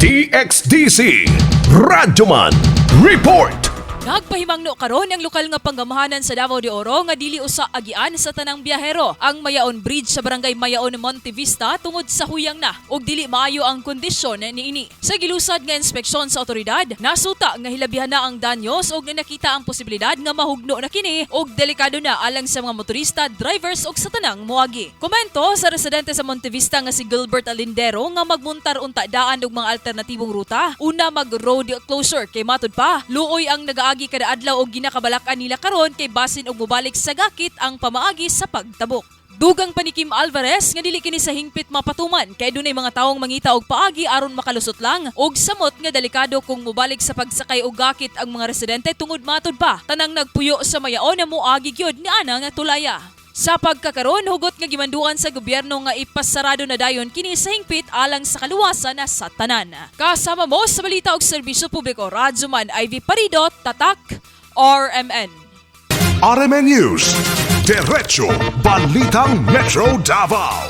DXDC Radyoman Report. Nagpahimangno karon ang lokal nga panggamahanan sa Davao de Oro nga dili usa agian sa tanang biyahero ang Mayaon Bridge sa Barangay Mayaon, Monte Vista tungod sa huyang na ug dili maayo ang kondisyon niini. Sa gilusad nga inspeksyon sa otoridad, nasuta nga hilabihan na ang danyos ug nakita ang posibilidad nga mahugno na kini ug delikado na alang sa mga motorista, drivers ug sa tanang moagi. Komento sa residente sa Monte Vista nga si Gilbert Alindero nga magmuntar unta daan og mga alternatibong ruta, una mag road closure kay matud pa, luoy ang nagaagi kada adlaw og ginakabalakan nila karon kay basin og mobalik sa gakit ang pamaagi sa pagtabok. Dugang pa ni Kim Alvarez nga dili kini sa hingpit mapatuman kay dunay mga tawong mangita og paagi aron makalusot lang og samot nga delikado kung mobalik sa pagsakay og gakit ang mga residente tungod matud pa, tanang nagpuyo sa Mayaon na moagi gyud ni ana nga tulaya. Sa pagkakaron, hugot nga gimanduan sa gobyerno nga ipasarado na dayon kini sa hingpit alang sa kaluwasan na sa tanan. Kasama mo sa balita og serbisyo publiko, Radyoman Ivy Parido, Tatak, RMN. RMN News. Diretso Balitang Metro Davao.